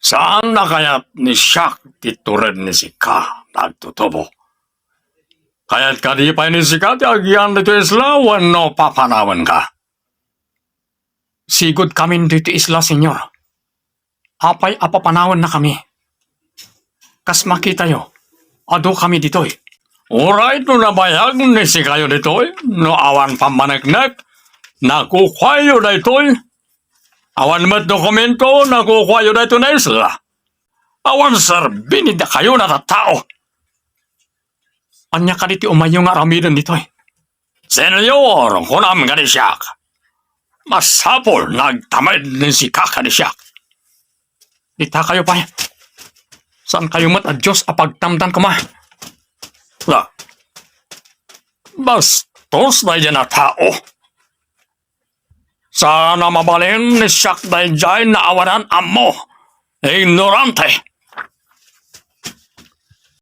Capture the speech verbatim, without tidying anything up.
Saan a kayat ni siak ti tured ni sika nga agtutubo? Kayat kadi pay ni sika ti agian ditoy isla wenno papanawenka? Sigud kamin ditoy isla, Señor. Apay a papanawennakami? Kas makitayo, adu kami ditoy. Uray no nabayag ni sikayo ditoy, no awan pammaneknek, nakukuayo daytoy. Awan met dokumento, nakukuayo daytoy nga isla. Awan serbi ni dakayo a tattao. Ania kadi ti umayyo nga aramiden ditoy? Señor, kunam kadi siak, masapul nga agtamed ni sika kadi siak. Itakayo pay. Saan kayo met a Dios a pagtamdan koma? La, bastos daydiay a tao. Saan a mabalin ni siak daydiay nga awanan ammo. Ignorante.